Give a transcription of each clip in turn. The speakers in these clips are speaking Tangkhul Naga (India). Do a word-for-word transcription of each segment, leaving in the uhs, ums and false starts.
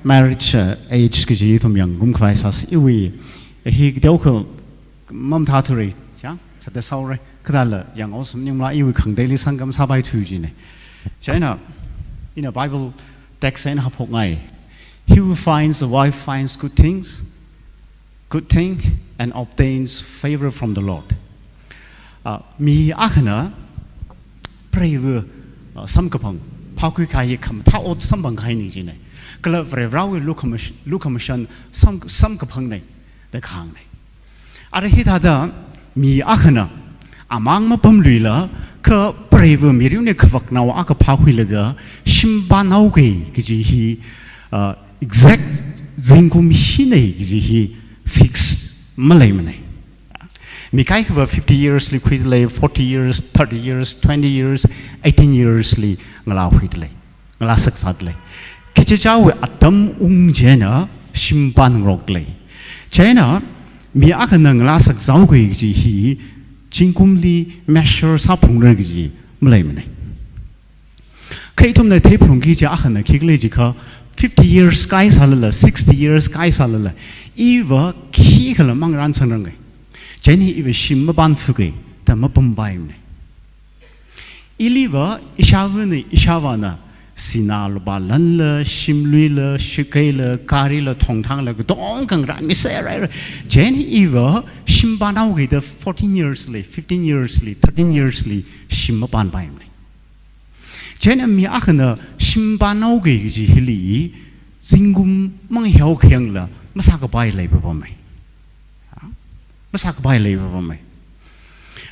Marriage, uh, age kaji ithum yangkum khavai sāsa iwui, hi teokha mamathāthura, chang, chata saura, kathāla yanghaosa maningla iwui khangateili sangkam sāpaithu jina. Chieina, ina Bible text eina haophokngai. "He who finds a wife finds good things, good thing, and obtains favor from the Lord." Ah, mi akhana preiva, ah, samkaphang phākhui kahai khamathā ot samphang kahaina jina. Kala Varivarāwui lukhamas-, lukhamashan sam, samkaphangna da kahāngna. Ara hithāda mi akhana amang mapamluila kha preiva miriuna khavaknao akha phākhuilaga shimpānhaoki kaji hi, ah, exact zingkum hina kaji hi fix maleimana. Mi kaikhava fifty years li khuidalei, forty years, thirty years, twenty years, eighteen years li ngalā khuidalei, ngalā sakzādalei. Kachichāwui atam ung chieina shimpānngarokdalei. Chieina mi akhana ngalā sakzāhaoki kaji hi zingkumli measure sāphungra kaji maleimana. Kha ithumna theiphungki kaji akhana khikhala jiakha, fifty years kāi sālala, sixty years kāi sālala, iva khikhala mangarān sangrangai. Chieina iva shim mapānfuki da mapampaimana. Iliva ishāvana, ishāvāna, sinā lupā lanla, shimluila, shikeila, garila, thongthangla, katong khangarān miserhaira. Chieina iva shimpānhaoki da fourteen years li, fifteen years li, thirteen years li shim mapānpaimana. Chieina mi akhana shimpānhaoki kaji hili zingkum mangahao khayangla masākapai leipapamma. Ha? Masākapai leipapamma.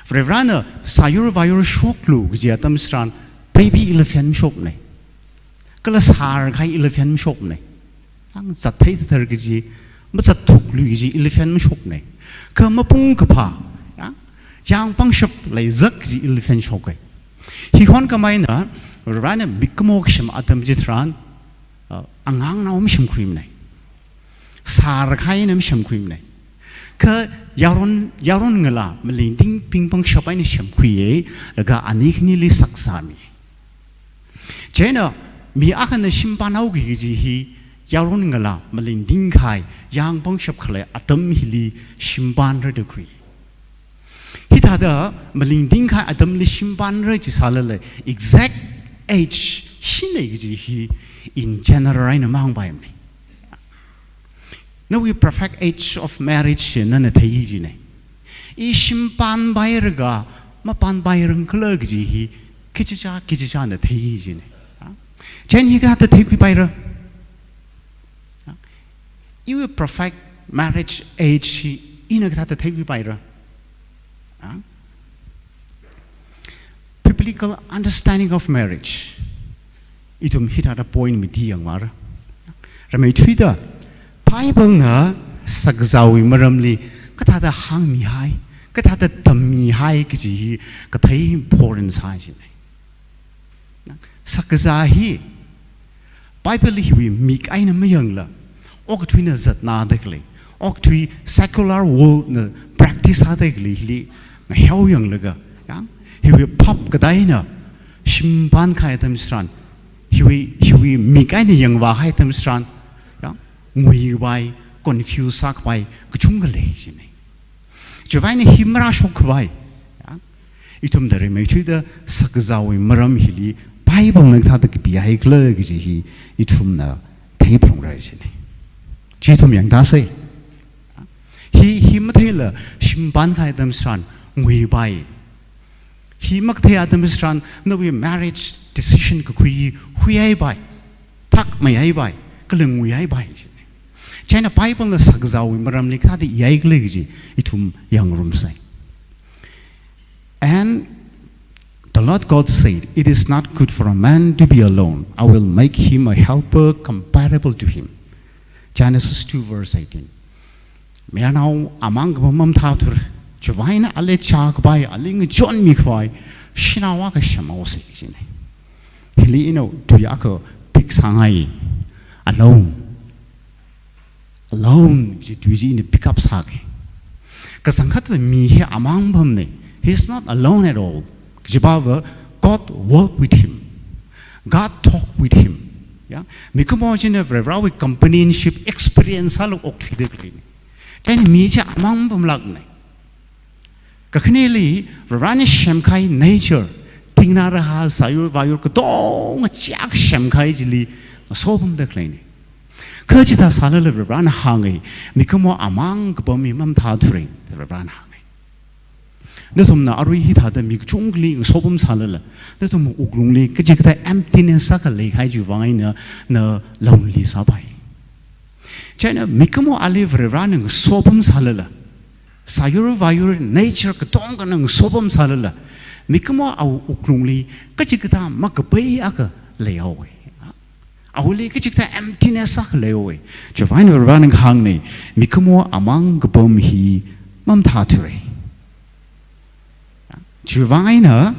Varivarāna sāyur vāyur shoklu kaji atam tharan baby elephant mashokmana. Kala sārkahai elephant mashokmana. Yang zathei thathar kaji, mazatthuklui kaji elephant mashokmana. Kha mapung kaphā, ya, yang pangshap leizak kaji elephant shoka. Hi khon khameina, Varivarāna mikumo kashim atam chitharan, uh, angangnao mashamkhuimana. Sārkahai eina mashamkhuimana. Kha yaron, yaron ngalā malingtingbing pangshap eina shamkhuiya, laga ani khanili sakzāmi. Chieina mi akhana shimpānhaoki kaji hi yaron ngalā malingtingkahai yang pangshap khalei atam hili shimpānra da khui. Hithāda malingtingkahai atamli shimpānra chi sālala exact age hina kaji hi in general eina mahāngpaimana. Nawui perfect age of marriage hi nana thei jina. I shimpānpaira ka mapānpaira khala kaji hi kachichā, kachichāna thei jina. Ha? Chieina hi kathāda theikhuipaira? Ha? Iwui perfect marriage age hi ina kathāda theikhuipaira? Ha? Biblical understanding of marriage. Ithum hithāda point mati yangmara. Rimeithuida, Bible na sakzāwui maramli kathāda hāngmihai, kathāda tammihai kaji hi kathei important sāi jina. Sakzā hi Bible hiwui mik eina mayangla, okathuina zatnada khalei, okathui secular world na practice sāda khalei hili ngahao yanglaga, ya, hiwui phap kateina shimpānkahai atam tharan, hiwui, hiwui mik eina yangvākahai atam tharan, ya, nguipai, confuse sākapai kachungkha lei jina. Chiwuivang eina hi marāshok khavai, ya, ithumna rimeithuida sakzāwui maram hili Bible na kathāda kapihai khala kaji hi ithumna theiphungra jina. Chi ithum yangtāsei. Hi, hi matheila shimpānkahai atam tharan nguipai. Hi makathei atam tharan nawui marriage decision kakhui hi huihaipai, thakmeihaipai, kala nguihaipai jina. Chieina Bible na sakzāwui maramli kathāda ihai khala kaji ithum yangngarumsei. And the Lord God said, "It is not good for a man to be alone. I will make him a helper comparable to him." Genesis two verse eighteen. Mayarnao amang kapam mamathāthura, chiwuivang eina ali chākapai, ali ngachonmi khavai shanao akha semhaosa jina. Hili ina tui akha pick sāngai, alone. Alone kaji tui chi ina pick up sāki. Kachangkhatva mi hi amang pamna. He is not alone at all. Kajiva God walk with him. God talk with him. Ya, mikumo china Varivarawui companionship experience sālaga okthuida khaleina. Chieina mi chi amang pamlākna. Kakhaneli Varivarana semkahai nature, thingna raha, sāyur vāyur katonga chak semkahai chili ngasopamda khaleina. Kha chithā sālala Varivarana hānga, mikumo amang kapam hi mamathāthura, Varivarana hānga. Nathumna arui hithāda mi kachungkhali ngasopam sālala, nathum wuklungli kachikathā emptiness akha leikahai chiwui vang eina na lonely sāpai. Chieina mikumo ali Varivarana ngasopam sālala, sāyur vāyur nature katongana ngasopam sālala, mikumo awui wuklungli kachikathā makapai akha leihaowa. Awuili kachikathā emptiness akha leihaowa. Chiwui vang eina Varivarana hāngna, mikumo amang kapam hi mamathāthura. Chiwui vang eina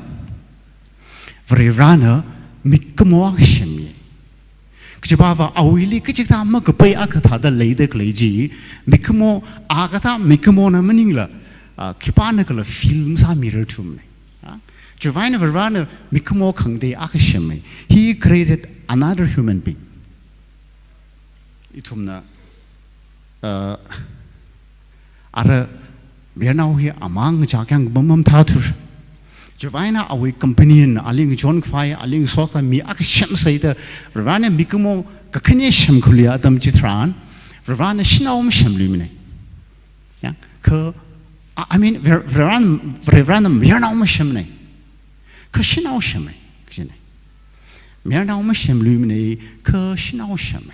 Varivarana mikumo akha semmi. Kajiva awuili kachikathā makapai akha thāda leida khalei chi, mikumo, a kathā mikumona maningla, ah, khipānakhala feel masāmirarthumana. Ah, chiwui vang eina Varivarana mikumo khangatei akha semmi. He created another human being. Ithumna, uh, ara mayarnao hi amang chākha kapam mamathāthura. Chiwui vang eina awui companion, ali ngachonkhavai, ali ngasokhami akha semsa da, Varivarana mikumo kakhane semkhuiluiya atam chitharan, Varivarana shanao masemluimana. Ya, kha, I, I mean, Var-, Varivarana, Varivarana mayarnao masemna. Kha shanao semmi, kajina. Mayarnao masemluimana, kha shanao semmi.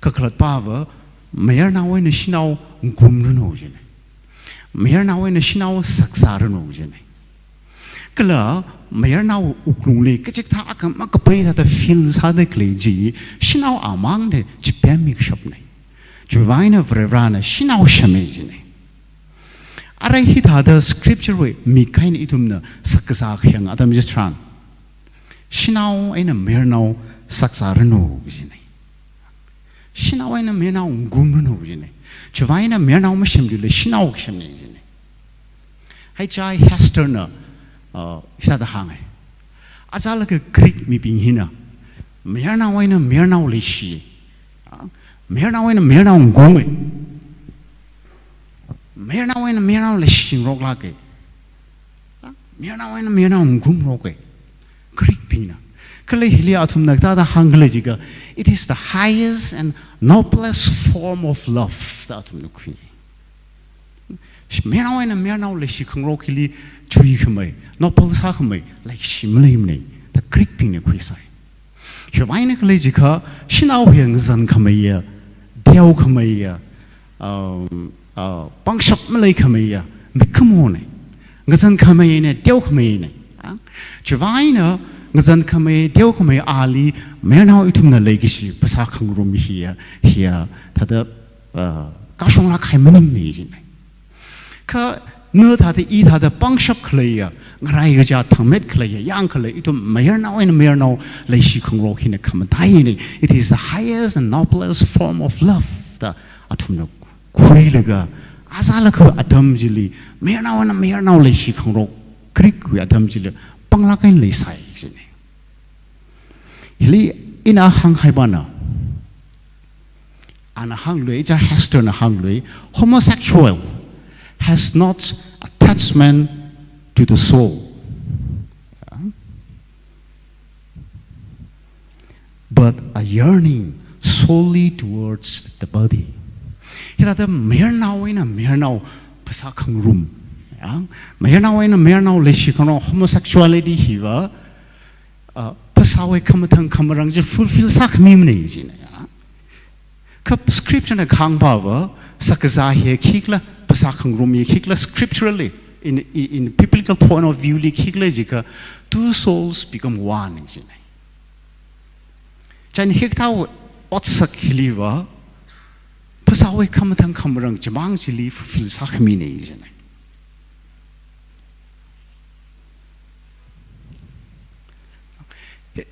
Kakhalatpava, mayarnao eina shanao ngumranu jina. Mayarnao eina shanao sakzāranu jina. Kala mayarnao wuklungli kachikathā akha makapai thāda feel sāda khalei chi, shanao amangna chipemmi kashapna. Chiwui vang eina Varivarana shanao semmi jina. Ara hithāda scripture wui mikahai eina ithumna shakazā khayang atam chitharan, shanao eina mayarnao sakzāranu jina. Shanao eina mayarnao ngumranu jina. Chiwui vang eina mayarnao masemluila shanao kasemna jina. H I Hesterna, uh, hithāda hānga. Achālakha Greek mibing hina mayarnao eina mayarnao leishi, ah, mayarnao eina mayarnao nguma. Mayarnao eina mayarnao leishingaroklāka. Ah, mayarnao eina mayarnao ngumngaroka. Greek bingna. Kala hili athumna kathāda hāngkhala jiakha, it is the highest and noblest form of love da athumna khui. Sh-, mayarnao eina mayarnao leishi khangarok hili chuikhamei, noble sākhamei leishi maleimana da Greek bingna khuisai. Chiwui vang eina khala jiakha, shanao hi ngazankhameiya, teokhameiya, um, uh, pangshap maleikhameiya mikumona. Ngazankhameina, teokhameina. Ah? Chiwui vang eina ngazankhamei, teokhamei ali mayarnao ithumna leikashi phasā khangarum hiya, hiya thāda, uh, kashonglāk kahai maningmana jina. Kha na thāda, i thāda pangshap khaleiya, ngarai kachā thangmet khaleiya, yāng khalei ithum mayarnao eina mayarnao leishi khangarok hina khamataiyana. It is the highest and noblest form of love da athumna khuilaga, achālakha atam chili mayarnao eina mayarnao leishi khangarok, Greek wui atam chili panglāk eina leisai jina. Hili ina hānghaipana, ana hānglui, H I Hesterna hānglui, homosexual has not attachment to the soul, but a yearning solely towards the body. Hithāda mayarnao eina mayarnao phasā khangarum, ya, mayarnao eina mayarnao leishi khangarok, homosexuality hiva, uh, phasāwui khamathang khamarang chi fulfill sākhamimana jina, ya. Kha scripture na kahāngpava, shakazā hi khikhala, phasā khangarum hi khikhala, scripturally, in, in, in biblical point of view li khikhala jiakha, two souls become one jina. Chieina hikathā otsak hiliva, phasāwui khamathang khamarang chimang chili fulfill sākhamina jina.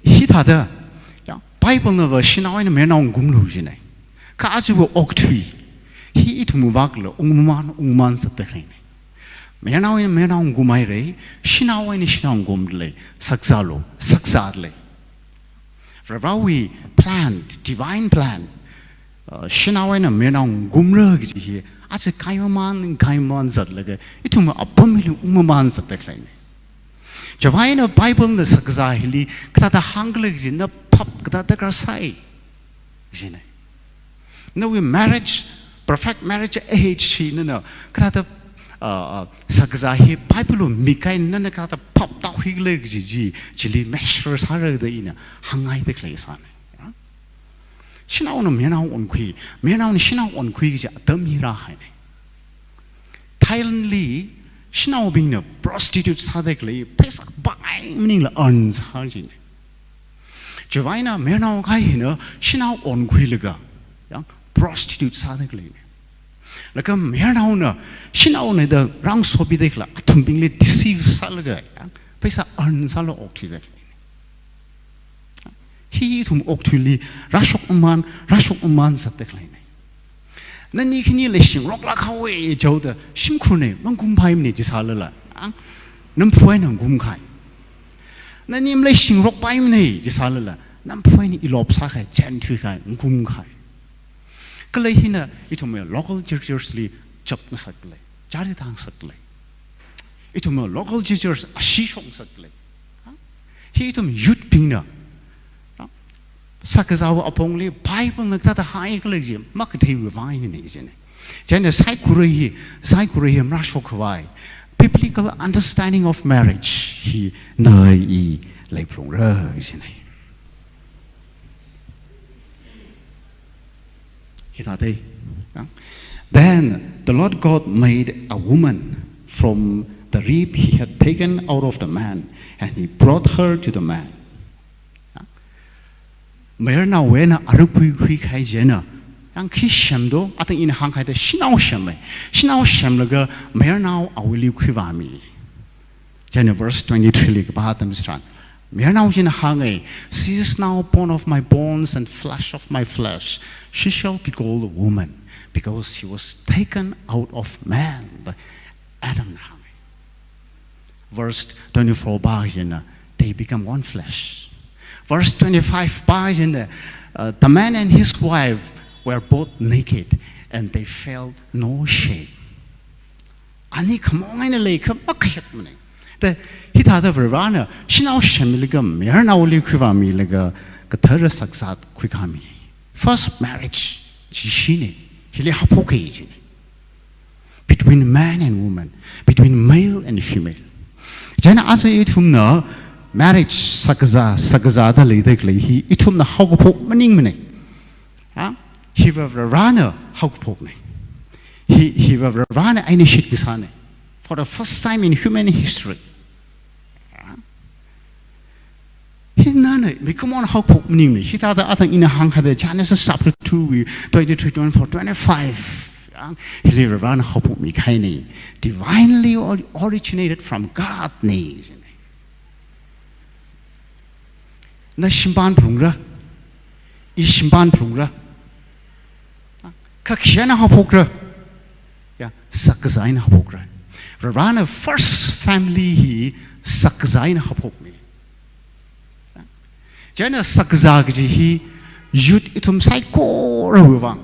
Hithāda, ya, Bible nava shanao eina mayarnao ngumlu jina. Kha ajawui okathui hi ithum vākla ungman, ungman zatda khaleina. Mayarnao eina mayarnao ngumhaira, shanao eina shanao ngumlei, shakzālu, shakzālei. Varewui plan, divine plan, uh, shanao eina mayarnao ngumra kaji hi, aja kaimaman, kaimaman zatlaga, ithum apam hili ungmaman zatda khaleina. Chiwui vang eina Bible na shakazā hili kathāda hāngkhala kaji, na phap kathāda darkar sai kajina. Nawui marriage, perfect marriage age hi nana kathāda, uh, uh, shakazā hi Bible wui mikahai nana kathāda phap tākhuikhala kaji chi, chili measure sāra da ina hāngngaida khalei sāna. Ya? Shanaona mayarnao onkhui, mayarnaona shanao onkhui kaji atam hi rāhaina. Thailand li shanaobingna prostitute sāda khalei, pheisā bāngai maningla earn sā jina. Chiwui vang eina mayarnao kahai hina shanao onkhuilaga, ya, prostitute sāda khaleina. Laga mayarnaona shanaona da rāngasopida khalei athumbingli deceive sālaga, ya, pheisā earn sālaga okthuida khaleina. Hi ithum okathuili rāshokmaman, rāshokmaman zatda khaleina. Nani khani leishingrok lāk haowa jihaoda shimkhurna, mangkumphaimana jisālala, ang, namphu eina ngumkahai. Nani maleishingrokpaimana jisālala, namphu eina elope sākahai, chānthuikahai, ngumkahai. Kala hina ithumwui local churches li chap ngasakda lei, chari thang ngasakda lei. Ithumwui local churches ashee shok ngasakda lei. Ha? Hi ithum youth bingna, ha? Shakazāwui apongli Bible na kathāda hāngkhala kaji makatheiwui vang eina jina. Chieina saikora hi, saikora hi marāshok khavai, biblical understanding of marriage hi na i leiphalungra jina. Hithāda, ya. Then the Lord God made a woman from the rib he had taken out of the man, and he brought her to the man. Ya. Mayarnao eina ara khuikhui kahai chieina, yang khi semdo, atang ina hāngkahai thāda shanao sema. Shanao semlaga mayarnao awuili khuivāmi. Chieina verse twenty-three li kapā atam tharan, mayarnao china hānga, "She is now bone of my bones and flesh of my flesh. She shall be called a woman, because she was taken out of man." Adam na hānga. Verse twenty-four pā china, "They become one flesh." Verse twenty-five pā china, uh, "The man and his wife were both naked, and they felt no shame." Ani khamong eina leikha makhayakmana. Thāda hithāda Varivarana shanao semmilaga mayarnaoli khuivāmilaga kathara shakazā khuikāmi. First marriage chi hina, hili haophoka jina. Between man and woman, between male and female. Chieina aja ithumna marriage shakazā, shakazā da leida khalei hi ithumna haokaphok maningmana. Ha? Hiva Varivarana haokaphokna. Hi, hiva Varivarana initiate kasāna. For the first time in human history. Ha? Hi nana mikumona haokaphok maningmana. Hithāda atang ina hāngkahai thāda Genesis chapter two wui twenty-three, twenty-four, twenty-five. Ha? Hili Varivarana haophokmi kahaina. Divinely or-, originated from God na. Na shimpānphalungra, i shimpānphalungra. Kha khina haophokra. Ya, shakazā eina haophokra. Varivarana first family hi shakazā eina haophokmi. Chieina shakazā kaji hi youth ithum saikorawui vang,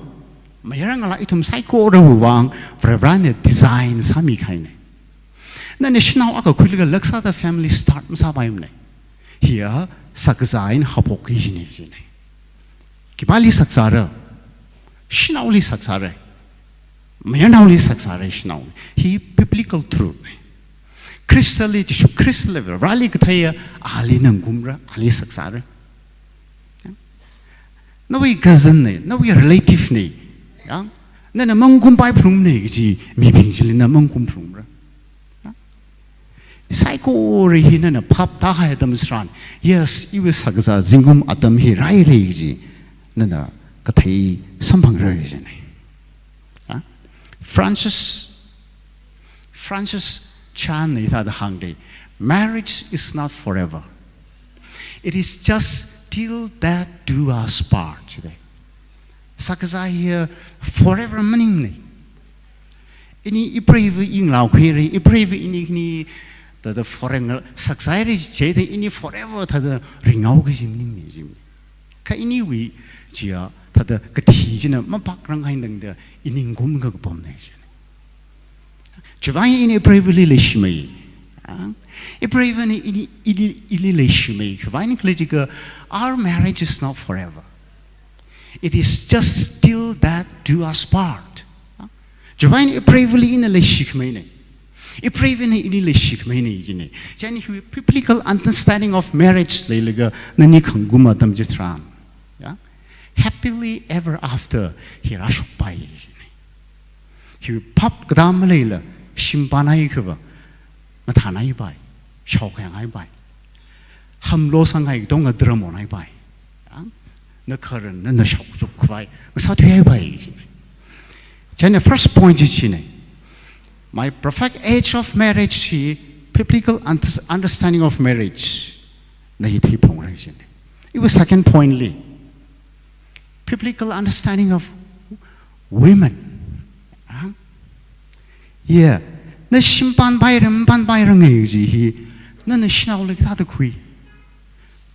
mayarngalā ithum saikorawui vang, Varivarana design sāmi kahaina. Nana shanao akha khuilaga laksāda family start masāpaimana. Hiya shakazā eina haophokki kajina jina. Khipāli shakazāra? Shanaoli shakazāra. Mayarnaoli shakazāra shanao. Hi biblical truth na. Khristali, Jishu Khristali, Vareli katheiya, ali na ngumra, ali shakazāra. Nawui cousin na, nawui relative na, ya, nana mangumpaiphalungna kaji mibing chili na mangumphalungra. Ya. Saikora hi nana phap tāhai atam tharan, yes, iwui shakazā zingkum atam hi rāhaira kaji nana kathei samphangra kajina. Ya. Francis, Francis Chan na hithāda hānga da, "Marriage is not forever. It is just till death do us part," jida. Shakazā hi forever maningmana. Ini ipreiva inglao khuira, ipreiva ini khani thāda forever shakazāra jida ini forever thāda ringao kaji maningmana jimana. Kha iniwui chiya, thāda kathi china mapakrang haitangda iningkum kakapamna china. Chiwui vang eina ipreivali leishimei. Ah? Ipreivana ini, ini, ili leishimei. Khiwui vang khala jiakha, our marriage is not forever. It is just till that do us part. Ah? Chiwui vang eina ipreivali ina leishikhameinei. Ipreivana ili leishikhameinei china. Chieina hi biblical understanding of marriage leilaga nani khangkum atam chitharan, ya, happily ever after hi rāshokpai china. Hi phap katam maleila, shimpānhaiakhava, ngathānhaipai, shaokhanghaipai, hamlo sanghai katonga dramonhaipai. Ya? Na kharan, na, na shaochup khavai ngasāthuihaipai china. Chieina first point chi china. My perfect age of marriage hi, biblical unders-, understanding of marriage na hi theiphalungra china. Iwui second point li, biblical understanding of women. Ah? Yeah. Na shimpānpaira, mapānpaira ngai chi hi, nana shanaoli kathāda khui?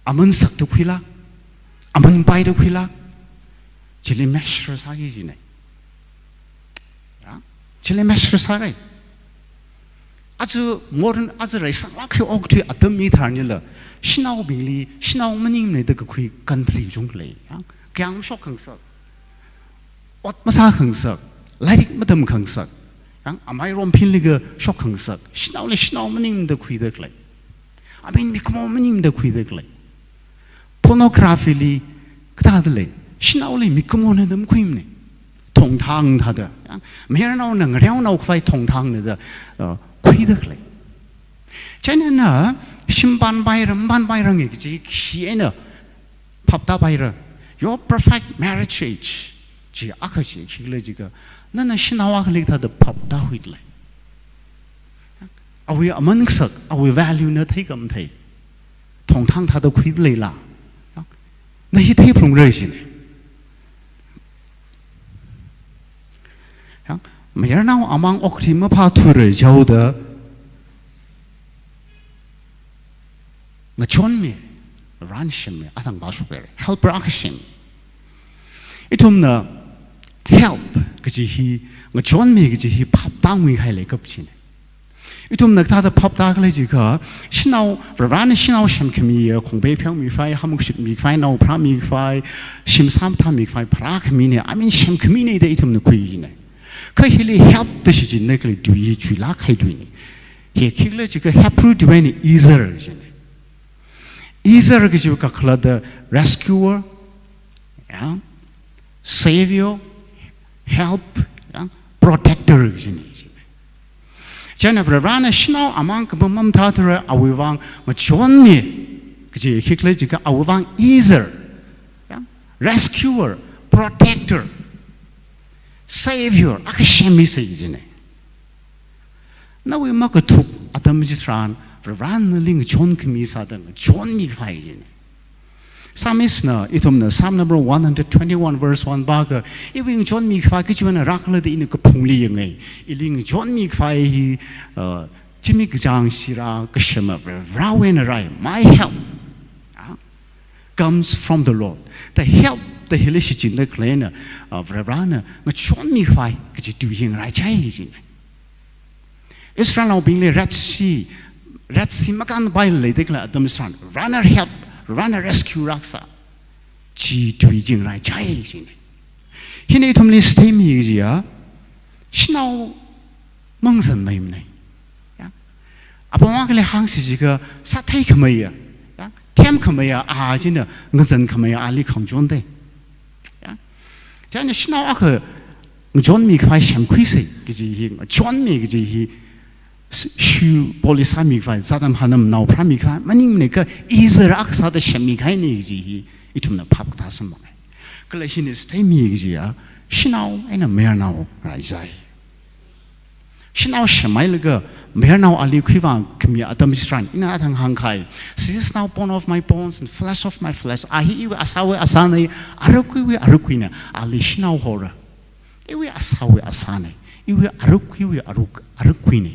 Aman sakda khuila, aman paida khuila, chili measure sāki china. Ya? Chili measure sāra. Aja modern, aja reisānglāk kahai okathui atam hitharanlila, shanaobingli shanao maningmana da kakhui country chungkha lei. Ya? Kayāng mashokkhangasak, ot masākhangasak, lairik matamkhangasak, ya, amai romphinlaga shokkhangasak, shanaoli shanao maningmana da khuida khalei, amin mikumo maningmana da khuida khalei. Pornography li kathāda lei, shanaoli mikumona da makhuimana. Thongthang thāda, ya, mayarnaona ngareonao khavai thongthangna da, uh, khuida khalei. Chieina na shimpānpaira, mapānpaira ngai kaji khi eina phaptāpaira? Your perfect marriage age chi akha chi khikhala jiakha, nana shanao akhali kathāda phaptāhuida lei? Awui aman kasak, awui value na theikha mathei, thongthang thāda khuida leila? Na hi theiphalungra china. Ya, mayarnao amang okathui maphāthura jihaoda ngachonmi, Varena semmi, athang vāshokra, helper akha semmi. Ithumna help kaji hi, ngachonmi kaji hi phaptānguihai leikap china. Ithumna kathāda phaptākhala jiakha, shanao, Varena shanao semkhamiya, khongpei pheomi khavai, hamuk shikmi khavai, nao pharāmi khavai, shim sāmathāmi khavai pharākhamina, I mean semkhamina da ithumna khui china. Kha hili help da shichinda khalei tui hi chuilāk kahai tuina. Hi khikhala jiakha Hebrew tui eina ezer china. Ezer kaji kakhalatda rescuer, ya, savior, help, ya, protector kajina. Chieina Varena shanao amang kapam mathāthura awui vang ngachonmi kaji khikhala jiakha awui vang ezer, ya, rescuer, protector, savior akha semmisei china. Nawui makathuk atam chitharan, Varena nali ngachonkhami sāda ngachonmi khavai china. Psalmist na, ithumna Psalm number one hundred twenty-one verse one pākha, iwui ngachonmi khavai kachiwui eina rākhala da ina kaphungli yangngai. Ili ngachonmi khavai hi, uh, zimik kachāng sira kasema Varewui eina rāi, my help, ah, comes from the Lord. The help da hili shichinda khaleina, uh, Varena ngachonmi khavai kaji tui hi ngarāichai china. Israelnaobingli Red Sea, Red Sea makānpaila leida khalei atam chitharan, Varena help, Varena rescue rākasā, chi tui chi ngarāichai china. Hina ithumli chitheimi kajiya, shanao mangazanmeimana. Ya. Apong akhali hāngsi jiakha sātheikhameiya, ya, themkhameiya a china ngazankhameiya ali khangachonda. Ya. Chieina shanao akha ngachonmi khavai semkhuisei kaji hi, ngachonmi kaji hi, s-, shu police sāmi khavai, zat atam han atam nao pharāmi khavai maningmana, kha ezer akha sāda semmi kahaina kaji hi ithumna phap katāsamphanga. Kala hina chitheimi kajiya, shanao eina mayarnao ngarāichai. Shanao semhailaga mayarnao ali khuivākhami atam chitharan, ina athang hāngkahai, "This is now bone of my bones and flesh of my flesh." A hi iwui asāwui asāna, arakuiwui arakuina, ali shanao hora. Iwui asāwui asāna, iwui arakuiwui aruk-, arakuina.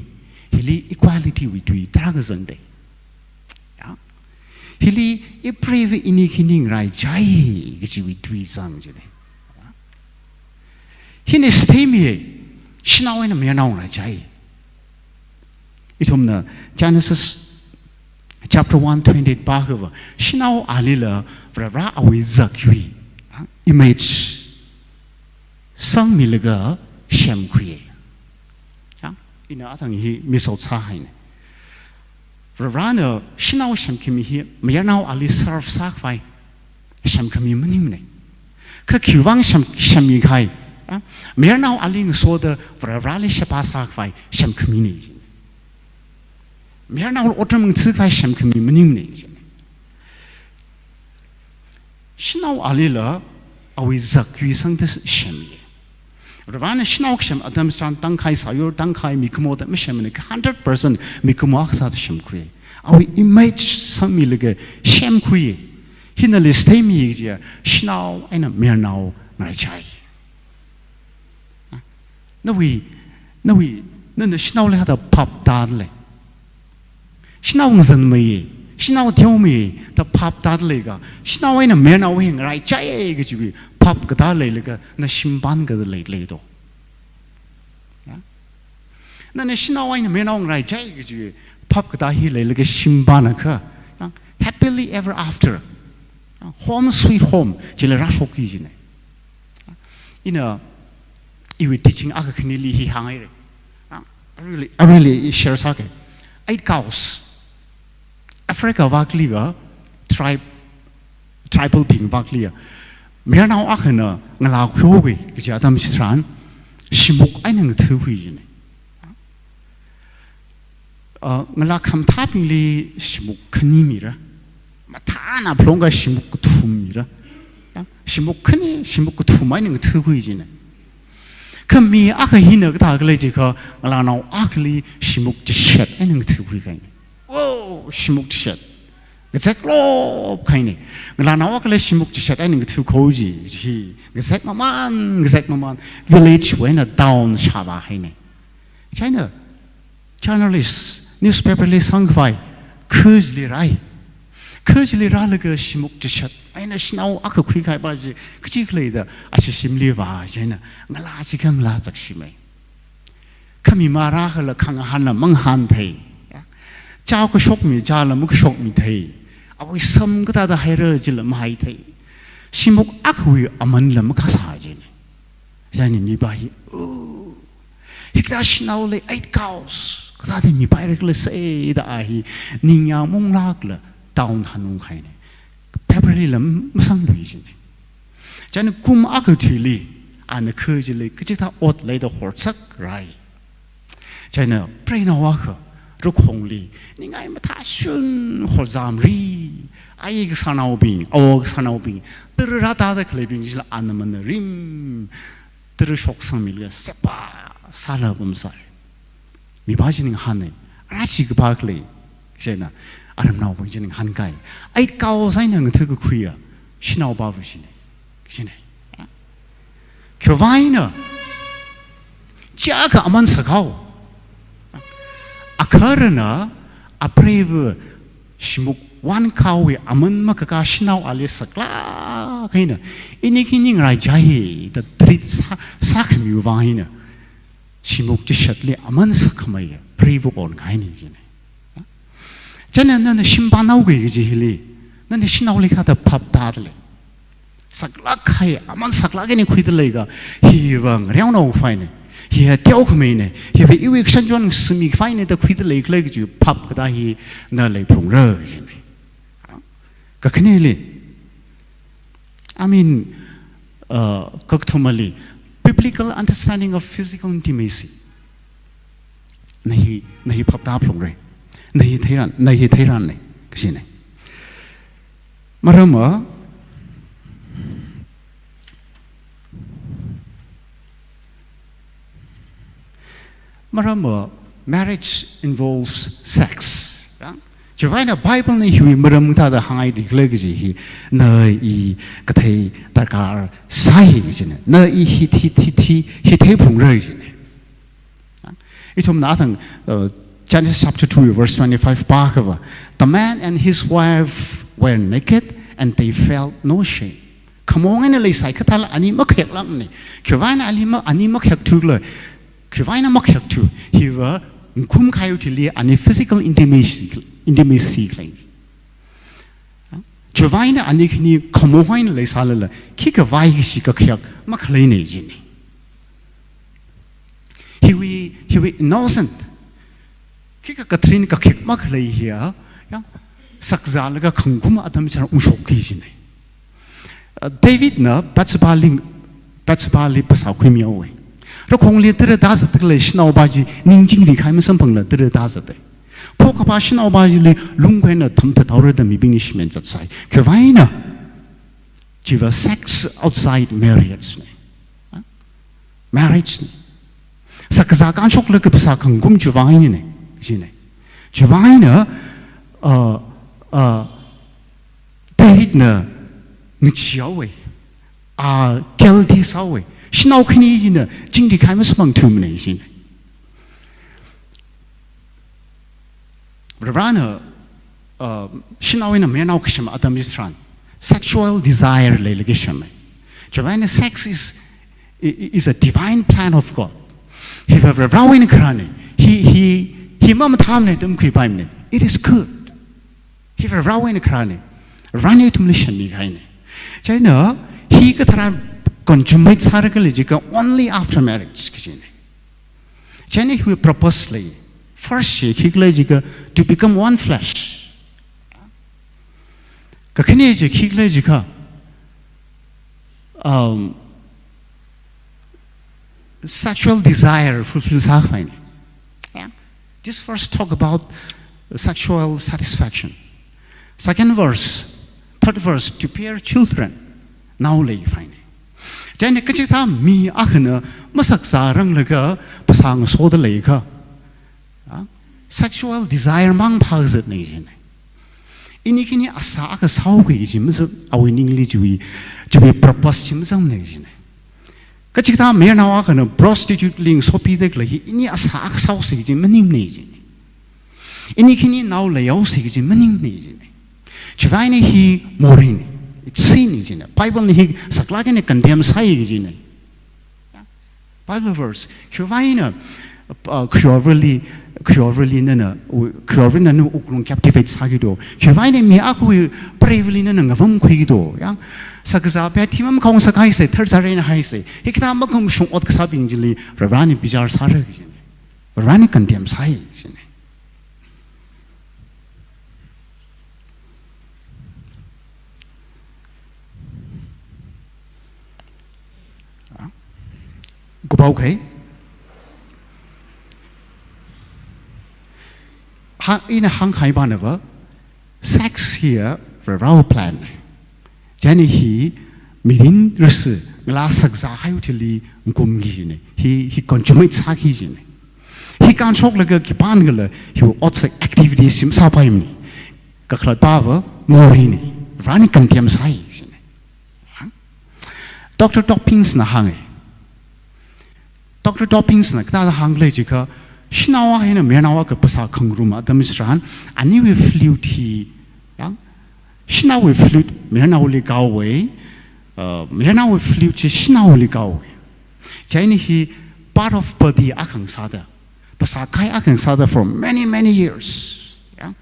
Hili equality wui tui tarākha zangda. Ya. Thili ipreiva ini khani ngaraichai kajiwui tui zang jine. Hina chitheimiya, shanao eina mayarnao ngaraichai. Ithumna Genesis chapter one twenty-eight pākhava, shanao alila Varivara awui zakyui, ah, image sangmilaga semkhuiya. Ah, ina athang hi misao sāhaina. Varivarana shanao semkhami hi mayarnao ali serve sākhavai semkhami maningmana. Kha khiwuivang sem, semmi kahai, ah, mayarnao ali ngasoda Varivarali sheba sākhavai semkhamina. Mayarnao otram ngathakhavai semkhami maningmana. Shanao alila awui zakyui sangda semmi. Varivarana shanao kasem atam tharan tangkhai sāyur, tangkhai mikumo da masemmana, hundred percent mikumo akha sāda semkhui. Awui image sangmilaga semkhui. Hina chitheimi kajiya, shanao eina mayarnao ngaraichai. Nawui, nawui, nana shanaoli hithāda phap tāda lei. Shanao ngazanmei, shanao teomei da phap tāda leiakha, shanao eina mayarnao hi ngaraichai kajiwui phap katā leilaga na shimpan kada lei, lei do. Ya? Nana shanao eina mayarnao ngaraichai kajiwui phap katā hi leilaga shimpanakha, ya, happily ever after, ya, home sweet home chila rāshokki jina. Ina iwui teaching akha khanili hi hānghaira. Ah, really, really share sāki. Eight cows. Africa vākhaliva, tribe, tribal bing vākhaliva, mayarnao akhana ngalā khuihaoki kaji atam chitharan, shimuk eina ngathakhui jina. Ah, ngalā khamathābingli shimuk khani mira. Mathāna phalungkha shimuk kathum mira. Ya, shimuk khani, shimuk kathum eina ngathakhui jina. Kha mi akha hina kathā khala jiakha, ngalānao akhali shimuk chishat eina ngathakhui kahaina. Oh, shimuk chishat. Ngazek lop kahaina. Ngalānao akhali shimuk chishat eina ngathakhui ji, ji. Ngazek maman, ngazek maman. Village wui eina town shāvā haina. China, journalist, newspaper li sangkhavai, kha chili rāi. Kha chili rālaga shimuk chishat eina shanao akha khuikahai pa chi, kachi khalei da, ashi shimli vā china, ngalā chi kha ngalā chakshimei. Kha mi mara khala khangahānla mangahān thei. Ya. Chao kashokmi, chaola makashokmi thei. Awui sam kathāda haira chila mahai thei. Shimuk akhawui amanla makasā jina. Chieina mipā hi, "Oh, hikathā shanao lei, eight cows. Kathāda mipaira khala sai" da a hi, ningyāng munglākla town hanung kahaina. Paper lila masanglui jina. Chieina kum akha thuili, ana kha chili, kachikathā ot leida horsak rāi. Chieina preinao akha, rakhongli, ningai mathāshun horzamri, ayi kasānaobing, awo kasānaobing, tara rātāda khaleibing chila ana manarim, tara shoksangmilaga, sepa, sāla pamsai. Mipā chi ningahānna, ara chi kapā khalei, chieina, aramnaobing chi ningahānkai. Eight cows eina ngathakakhuiya, shanao pāva china, china. Khiwuivang eina, chiyākha aman sakhao. Akharana, apreiva shimuk one cow wui aman makakā shanao ali saklāk eina, ini khani ngaraichai da treat sā, sākhamiwui vang eina, shimuk chishatli aman sakhamei preiva onkahaina jina. Chieina nana shimpanhaoki kaji hili, nana shanaoli kathāda phap tāda lei. Saklāk kahai, aman saklāk eina khuida leiakha, hiva ngareonao khavai na, hiva teokhamei na, hiva iwui kashan chon sāmi khavai na da khuida lei khala kaji phap kathā hi na leiphalungra jina. Kakhaneli, I mean, uh, kakathumali, biblical understanding of physical intimacy. Na hi, na hi phap tāphalungra. Na hi theiran, na hi theiranna, kajina. Maramva, maramva, marriage involves sex. Ya? Chiwuivang eina Bible na hiwui maram kathāda hāngngai da khala kaji hi, na i kathei darkar sai kajina. Na i hi, hi, hi, hi, hi theiphalungra jina. Ithumna athang, uh, Genesis chapter two, verse twenty-five pākhava, "The man and his wife were naked and they felt no shame. Khamong eina leisai kathāla ani makhayaklākmana. Khiwuivang eina ali ma-, ani makhayakthu khala, khiwuivang eina makhayakthu, hiva ngkhum kahaiwui thili ani physical intimacy, intimacy khaleina. Chiwuivang eina ani khani khamong eina leisālala, khikhavai kashi kakhayak makhaleina jina. Hiwui, hiwui innocent, khikha katharin kakhayak makhalei hiya, ya, sakzālaga khangkhum atam chitharan ungshokki jina. Uh, Davidna Bathshebali, Bathshebali phasā khuimihaowa. Rakhongli tara tāzatda khalei shanaopa chi ning chingri kahai masamphangla tara tāzata. Phokkapā shanaopa chili lungkhuina thamthat haora da mibingli shimen zatsai. Khiwuivang eina, chiva sex outside marriage na. Ha? Marriage na. Sakzā kānshoklaga phasā khangkhum chiwuivang einana, jina. Chiwuivang eina, uh, uh, Davidna ngacheehaowa, a guilty sāhaowa. Shanao khani china chingri kahai masamphangthumana jina. Varivarana, uh, shanao eina mayarnao kasem atam chitharan sexual desire leilaga sema. Chiwuivang eina sex is, i-, i-, is a divine plan of God. Hiva Varivarawui eina kharāna. Hi, hi, hi mamathāmana da makhuipaimana. It is good. Hiva Varivarawui eina kharāna. Varivarana ithumli shanmi kahaina. Chieina hi katharan consummate sāra khala jiakha only after marriage kajina. Chieina hiwui purpose lei. First chi khikhala jiakha to become one flesh. Kakhane chi khikhala jiakha, um, sexual desire fulfill sākhavai. Yeah. This verse talk about sexual satisfaction. Second verse, third verse, to bear children. Nao leikhavai. Chieina kachikathā mi akhana masakzāranglaga phasā ngasoda leiakha, ah, sexual desire mang phāzatna jina. Ini khani asā akha sāhaoki kaji mazang, awui ningli chiwui, chiwui purpose chi mazangmana jina. Kachikathā mayarnao akhana prostitute li ngasopida khalei hi ini asā akha sāhaosi kaji maningmana jina. Ini khani nao leihaosi kaji maningmana jina. Chiwuivang eina hi moreina. It's sin jina. Bible na hi saklāk eina condemn sāi kajina. Bible verse, khiwuivang eina, uh, khayurvali, khayurvali nana, u-, khayurvali nana wuklung captivate sāki do. Khiwuivang eina mi akhawui preivali nana ngavamkhuiki do. Ya, sakazā phe thimam khong sākhaisa, tharzāra eina haisa. Hikathā makhamashung ot kasābing chili, Varivarana bichar sāra kajina. Varivarana condemn sāi jina. Kuphaokei. Ha, ina hāngkahai banava, sex hiya Varivarawui plan. Chieina hi mirin rasi ngalā sakzā kahaiwui thili ngkhumki jina. Hi, hi consummate sāki jina. Hi kānshoklaga khipānakhala hiwui otsak activity chi masāpaimana. Kakhalatpava moreina. Varivarana condemn sāi jina. Doctor Dobbins na hānga. Doctor Dobbins na kathāda hāngkhala jiakha, shanao akhana mayarnao akha phasā khangarum atam chitharan, aniwui fluid hi, ya, shanaowui fluid mayarnaoli kahaowa, uh, mayarnaowui fluid chi shanaoli kahaowa. Chieina hi part of body akha ngasāda, phasā kahai akha ngasāda for many, many years. Ya.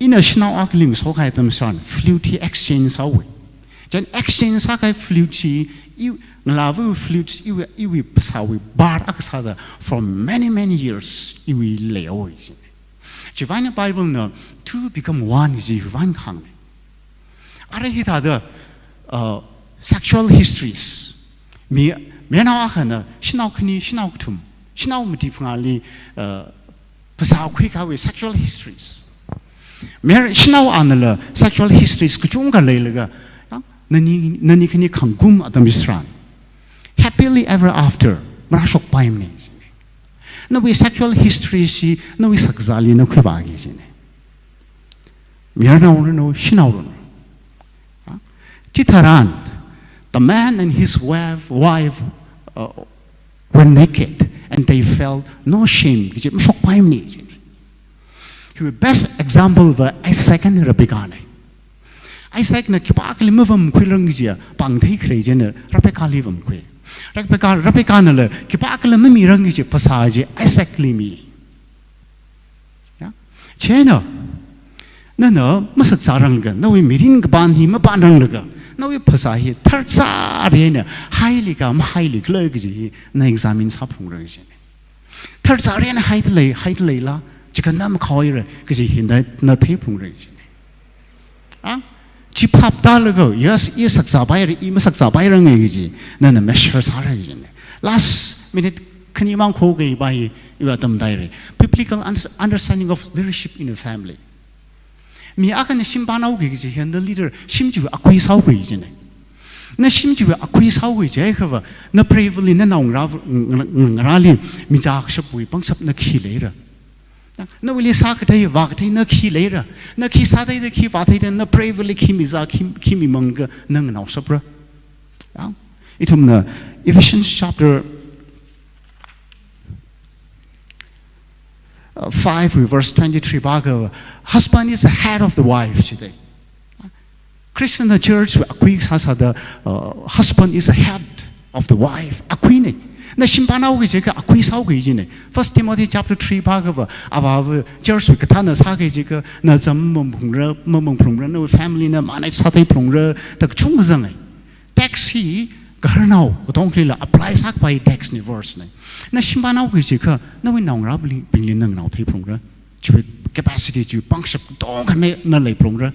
Ina shanao akhali ngasokhai atam chitharan fluid hi exchange sāhaowa. Chieina exchange sākahai fluid chi, i, ngalāwui fluid chi, iwui, iwui phasāwui part akha sāda for many, many years, iwui leihaowa jina. Chiwuivang eina Bible na two become one ji hiwuivang hāngna. Arui hithāda, uh, sexual histories. Mi, mayarnao akhana shanao khani, shanao kathum, shanao mati phangāli, uh, phasā khuikahaowui sexual histories. Mayar, shanao anala sexual histories kachungkha leilaga, ya, nani, nani khani khangkhum atam chitharan, happily ever after marāshokpaimana. Nawui sexual history chi nawui sakzāli na khuivāki jina. Mayarnao ranu, shanao ranu. Ha? Chitharan, the man and his wife, wife, uh, were naked and they felt no shame. Kaji mashokpaimana jina. Hiwui best example va Isaac and Rebecca na. Isaacna khipākhala mavamkhuirang kaji pāng theikharei china Rebecca li vamkhui. Rebecca, Rebeccanala khipākhala mamirang kaji phasā chi Isaacli mi. Ya? Chieina, nana masakzāranglaga, nawui mirin kapān hi mapānranglaga, nawui phasā hi tharchāri eina haili ka mahaili khala kaji hi na examine sāphungra kajina. Tharchāri eina haidalei, haidaleila, chikha na makhaoira kaji hi na, na theiphalungra kajina. A? Chi phap tālaga, yes, i sakzāpaira, i masakzāpairanga kaji nana measure sāra kajina. Last minute khani mang khokahai pai, iva tamdaira. Biblical uns-, understanding of leadership in a family. Mi akhana shimpānhaoki kaji hi na leader, shim chiwui akui sāhaoki kajina. Na shim chiwui akui sāhaoki jiakhava, na preivali na naongarā, ng-, ng-, ngarāli michā kashapwui pangshap na khi leira. Nawuili sākathei, vākathei na khi leira. Na khi sātheida, khi vātheida, na preivali khi mizā, khi, khi mimang ka na nganaoshapra. Ya? Ithumna Ephesians chapter, uh, five verse twenty-three pākha, "Husband is the head of the wife," jidalei. Christian church wui akui sāsāda, uh, husband is the head of the wife. Akuina. Na shimpānhaoki jiakha akui sāhaoki kajina. First Timothy chapter three pākhava, avāva church wui kathāna sāki jiakha, na zam mamangphungra, mamangphungra, nawui family na manage sātheiphungra, da kachungkha zangai. Text hi kaharnao katongkhalila apply sākapai text na verse na. Na shimpānhaoki jiakha, nawui naongarābingli, bingli na nganaotheiphungra. Chiwui capacity, chiwui pangshap katongkha na, na leiphungra.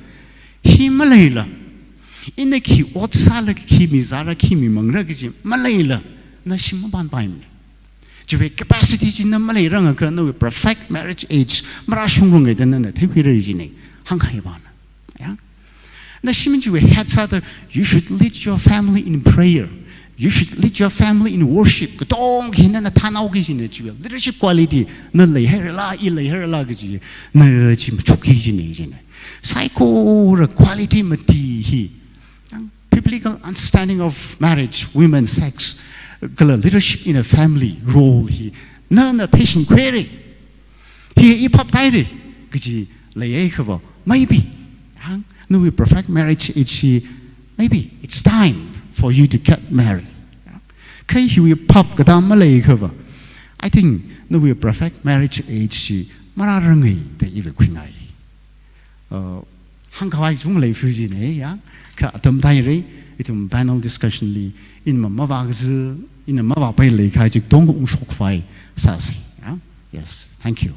Hi maleila, ina khi ot sāla, khi mizāra, khi mimangra kaji maleila, na shim mapānpaimana. Chiwui capacity chi na maleirangakha, nawui perfect marriage age marāshungranga da nana theikhuira kajina. Hāngkahai pana. Ya? Na shim chiwui head sāda, you should lead your family in prayer. You should lead your family in worship. Katongkha hi nana thānhaoki kajina chiwui leadership quality na leihairala, i leihairala kaji, na chi machukki kajina, kajina. Saikora quality mati hi, biblical understanding of marriage, women, sex, kala leadership in a family role hi nana theishinkhuira. Hi i phap tāhaira kaji leihaiakhava, maybe, hāng, nawui perfect marriage age hi, maybe it's time for you to get married. Kha hiwui phap katā maleiakhava, I think nawui perfect marriage age hi marāranga da iva khuingai. Uh, hāngkhavai chungda leiphalui kajina, ya. Kha atam tāhaira, ithum panel discussion li, ina ma mavākaza, ina mavāpai leikahai chi katongkha ungshokpai sāsa, ya. Yes, thank you.